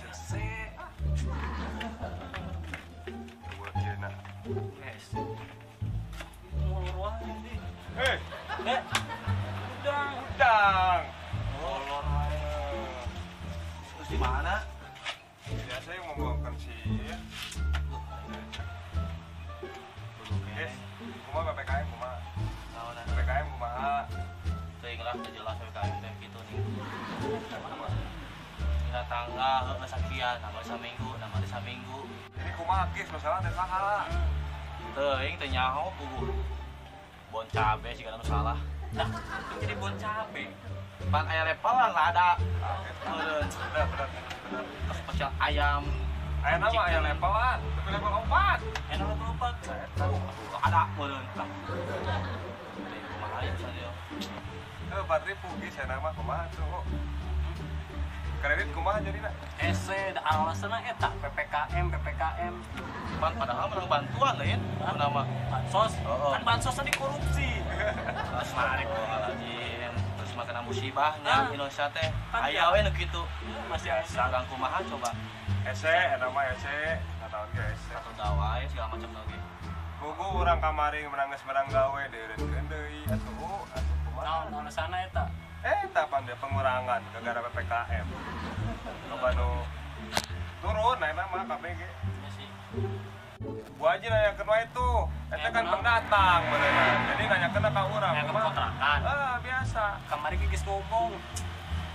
Hese. Buat kena. Hese. Molor wae deui. Hei. Udang. Udang. Molor wae. Terus di mana? Biasa yang membawakan si ya. Yes, kumaha PPKM kumaha? Naon? PPKM kumaha? Teuing lah teu jelas PPKM teh kitu nih. Dina tangga heuh sakian, nambah saminggu, nambah saminggu. Jadi kumaha geus masalah teh saha? Teuing teu nyaho puguh. Bon cabe sih nu salah. Nah, jadi bon cabe. Pan aya levelan lah ada. Bener, bener, bener. Terus pecel ayam. Aya nama aya levelan, tapi level 4. Aya level 4. Ada meureun lah. Jadi kumaha ieu misalnya. Heuh, 4000 geus aya nama kumaha tuh. Kredit kumaha jadina? Hese da alasanna eta PPKM PPKM. Pan padahal menang bantuan lain, nama bansos. Oh. Kan bansos tadi korupsi. Astagfirullahaladzim. Terus makan musibahnya Indonesia teh. Aya we nu kitu. Masih asa. Urang kumaha coba? Hese, eta mah hese, ngataon ge hese. Satu dawai segala macam lagi. Gugu urang kamari menang geus menang gawe deureunkeun deui atuh atuh kumaha? Naon alasanna eta? Eta pan dia pengurangan gara-gara PPKM. Loba nu turun ayeuna mah KBG. Iya sih. Bu Haji nanyakeun wae tuh. Eta kan pendatang beneran. Jadi nanyakeun ka urang. Nanyakeun kontrakan. Ah, biasa. Kamari ge geus ngomong.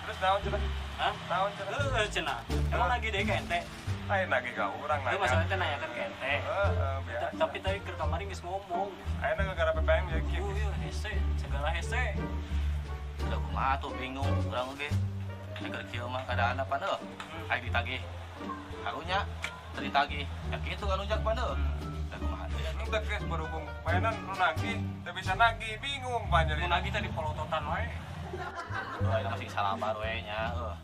Terus naon cenah? Hah? Naon cenah? Heuh cenah. Emang lagi deui ka ente? Lain lagi ka urang nanya. Heuh masalahnya teh nanyakeun ka ente. Heeh, biasa. Tapi tadi keur kamari geus ngomong. Ayeuna gara-gara PPKM jadi kieu. Heuh, hese, segala hese. Udah kumaha tuh bingung urang oge. Keur kieu mah keadaan apa heuh? Aing ditagih. Karunya teu ditagih. Ya kitu kan ujak pan heuh. Da kumaha teh? Teu geus berhubung mainan nu nagih, teu bisa nagih, bingung pan jadi. Nu nagih teh dipolototan wae. Heuh, ayeuna masih salabar we nya heuh.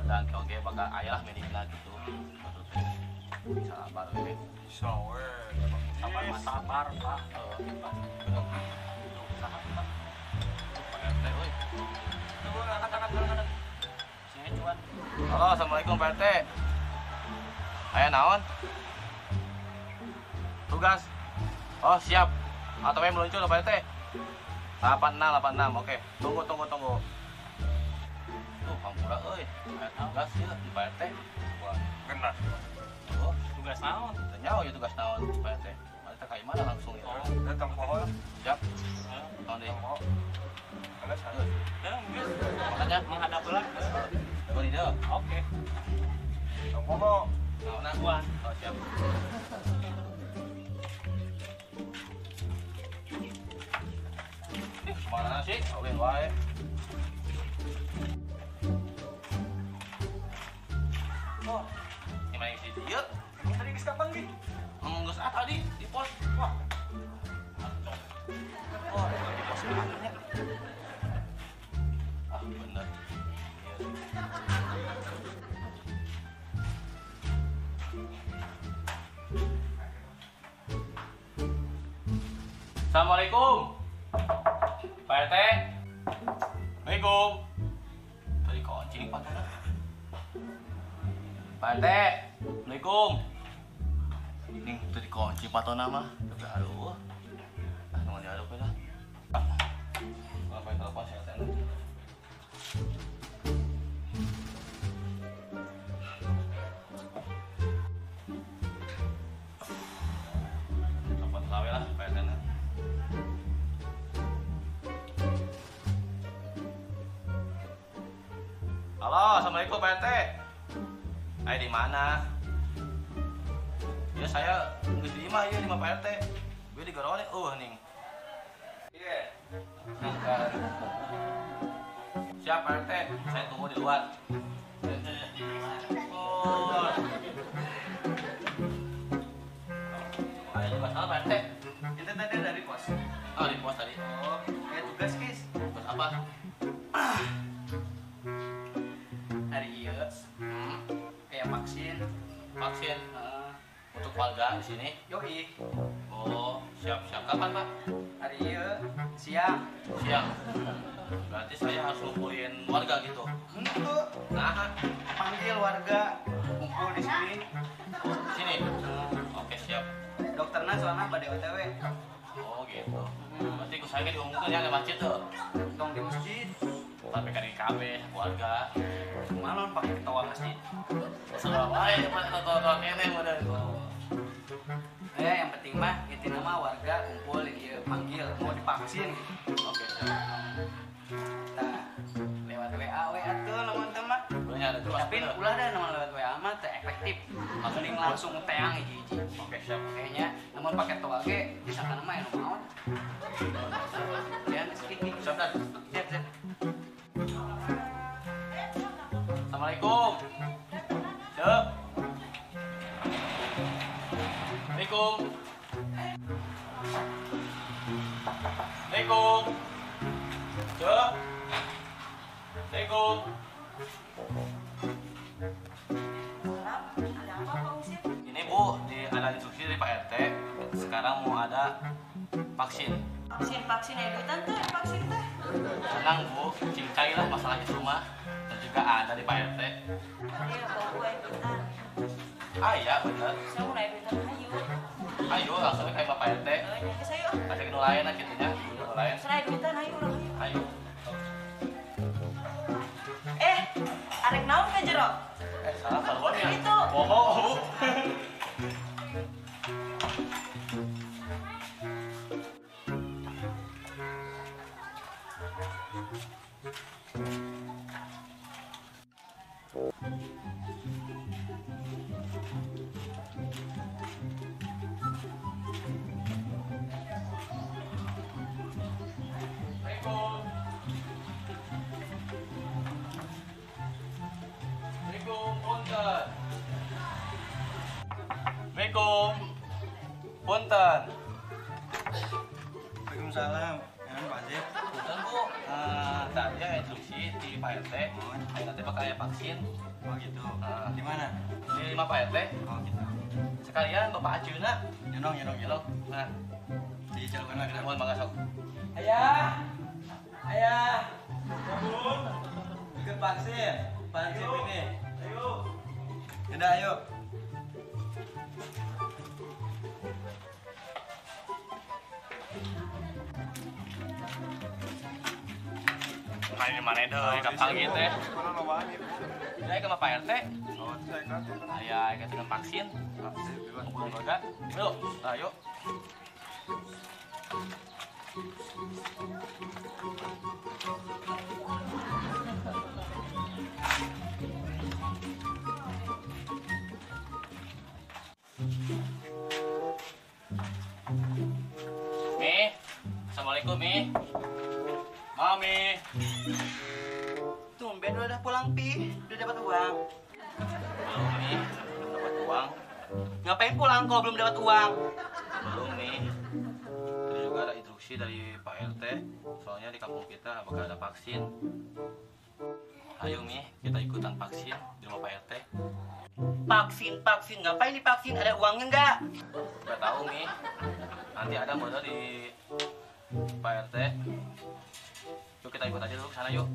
Dan oge bakal aya lah milikna gitu. Sabar we. Bisa we. Sabar mah sabar, Pak. Heeh, bener. Saha Pak? Pak RT euy. Tunggu angkat angkat. Sini cuan. Halo, assalamualaikum Pak RT. Aya naon? Tugas. Oh, siap. ATM meluncur Pak RT. 86 86. Oke. Tunggu tunggu. Tuh, hampura euy. Aya tugas ieu di Pak RT. Wah, genah. Oh, tugas naon? Teu nyaho ieu tugas naon Pak RT. Pak RT ka imah langsung ya. Datang poho. Siap. Naon deui? Poho. Geus harus. Heuh, geus. Makanya menghadap heula. Tunggu di dieu. Oke. Tong poho. Naon? Cuan. Oh, siap. Kemana sih? Ulin wae. Oh, gimana sih dieu? Emang tadi geus kapan ge? Geus ah tadi di pos. Wah. Oh, di pos mana nya? Ah, bener. Iya. Assalamualaikum. Pak RT. Assalamualaikum. Tadi kunci nih Pak. Pak RT. Assalamualaikum. Ini tadi kunci patona mah. Tapi aduh. Ah, nunggu diaduk lah. Ngapain telepon si RT? Telepon lawe lah Pak RT. Halo, assalamualaikum Pak RT. Ayo di mana? Ya saya geus di imah ieu di imah Pak RT. Gue di garone nih. Iya. Siap Pak RT, saya tunggu di luar. Oh. Ayo masalah Pak RT. Itu tadi dari pos. Oh, di pos tadi. Oh, kayak tugas, guys. Tugas apa? Hari iya. Kayak vaksin. Vaksin. Untuk warga di sini. Yoi. Oh, siap-siap. Kapan, Pak? Hari iya, siang. Siang. Siang. Berarti saya harus ngumpulin warga gitu. Itu. Nah, panggil warga kumpul di sini. Di sini. Oke, siap. Dokternya soalnya pada OTW. Oh gitu. Berarti ku saya diumumkan ya di masjid tuh. Tong di masjid. Tapi kan KB warga. Malon pakai ketua masjid. Salah wae ketua kene model. Yang penting mah inti nama warga kumpul dia panggil mau divaksin gitu. Oke, siap. Nah, lewat WA WA tuh lamun teh mah. Banyak ada tuh. Tapi ulah dah namun lewat WA mah teh efektif. Mending langsung teang hiji-hiji. Oke, siap. Kayaknya namun pakai toa ge bisa kana mah anu maot. Ya, sedikit. Siap, Dan. Siap, siap. Assalamualaikum. Cek. Assalamualaikum. Assalamualaikum. Cek. Assalamualaikum. Ada apa Pak Usip? Ini Bu, ada instruksi dari Pak RT. Sekarang mau ada vaksin. Vaksin ya duitan tuh, vaksin teh. Tenang Bu, cincai lah masalah itu mah. Dan juga ada di Pak RT. Iya, bawa gue duitan. Ah iya bener. Saya mau naik duitan, ayo. Ayo langsung kayak Bapak RT. Ya saya. Kasih ke lain lah gitu nya. Lain. Saya duitan, ayo lah ayo. Ayo. Arek naon ka jero? Salah salah ya. Itu. Bohong, Bu. Assalamualaikum. Assalamualaikum, punten. Assalamualaikum. Punten. Waalaikumsalam. Ya, Pak Zip. Punten, Bu. Tadi ya instruksi di Pak RT. Nanti bakal ada vaksin. Oh gitu. Di mana? Di rumah Pak RT. Oh gitu. Sekalian Bapak Acuna. Nyonong, nyonong, nyonong. Nah, dijalankan lagi. Mohon mangga sok. Ayah. Ayah. Bun. Ikut vaksin. Vaksin ini. Ayo. Yaudah, ayo. Main mana deh, kapal gitu teh. Saya ke Pak RT. Ayah, ikut dengan vaksin. Kumpul warga. Yuk, ayo. Mi, assalamualaikum Mi. Mami. Tumben udah pulang Pi, udah dapat uang. Belum Mi, belum dapat uang. Ngapain pulang kalau belum dapat uang? Belum Mi. Tadi juga ada instruksi dari Pak RT, soalnya di kampung kita bakal ada vaksin. Ayo Mi, kita ikutan vaksin di rumah Pak RT. Vaksin, vaksin, ngapain divaksin? Ada uangnya nggak? Nggak tahu Mi. Nanti ada modal di Pak RT. Yuk kita ikut aja dulu ke sana yuk.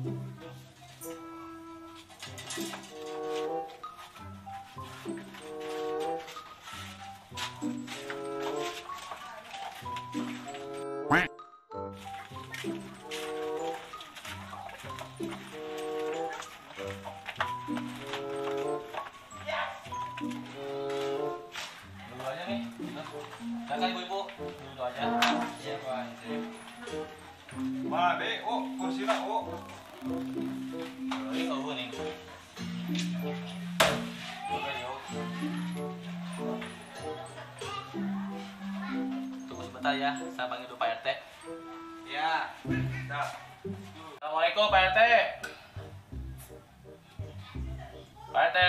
Dulu aja nih. Silakan ibu-ibu, dulu aja. Iya, Pak. Wah, be, oh, kursi lah, oh. Ini oh nih. Oke, yuk. Tunggu sebentar ya, saya panggil dulu Pak RT. Ya. Dah. Assalamualaikum Pak RT. Pak RT.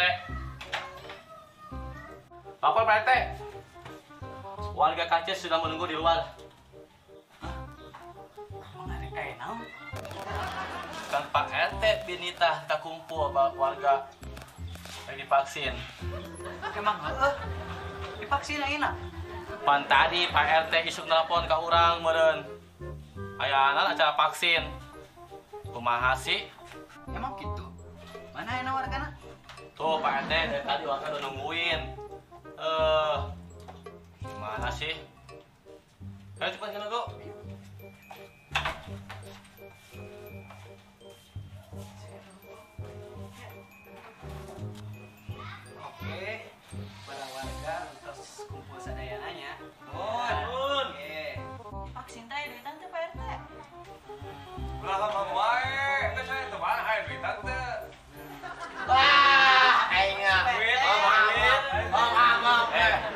Lapor Pak RT. Warga Kacis sudah menunggu di luar. Kan Pak RT binita kakumpul warga yang divaksin. Emang heeh. Divaksin ayeuna. Pan tadi Pak RT isuk nelpon ka urang meureun. Ayana acara vaksin. Kumaha sih? Emang gitu? Mana yang wargana? Tuh Pak RT dari tadi warga udah nungguin. Gimana sih? Ayo cepat kita dulu. Oke, para warga untuk kumpul sadayananya. Mun. Oke. Vaksin teh duitan teh Pak RT. Ulah lama wae, geus saya teu mana aya duitan teh. Wah, aing ah. Duit, Oh,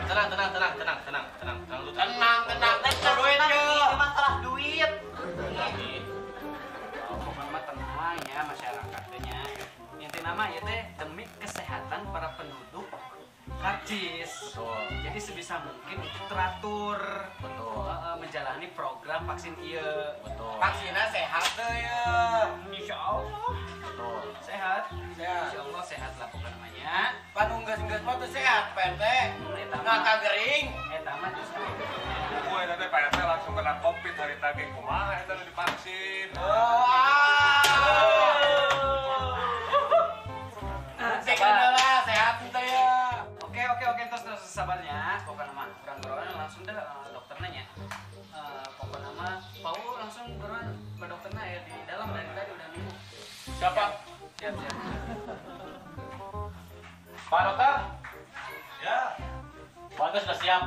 tenang, tenang, tenang, tenang, tenang, tenang, tenang dulu. Tenang, tenang, tenang duit Ini masalah duit. Pokoknya mah tenang ya masyarakatnya. Inti nama ya teh demi kesehatan para penduduk Karcis. Betul. Jadi sebisa mungkin untuk teratur. Betul. Menjalani program vaksin ieu. Betul. Vaksinnya sehat tuh ya. Insya Allah Betul. sehat. Sehat. Insya Allah sehat lah pokoknya namanya. Pan unggas-unggas mah tuh sehat, Pak RT. Eta Nggak mah, kagering. eta mah justru. Gue teh Pak RT langsung kena Covid hari tadi kumaha eta nu divaksin. Oh, ah. Cek lah, sehat tuh ya. Oke oke oke, terus terus sabarnya. Pokoknya mah kurang beroran langsung deh dokternya nya. Pokoknya mah Pau langsung beroran ke dokternya ya di dalam dari tadi udah nunggu. Siapa? Siap siap. Pak dokter, Ya. warga sudah siap.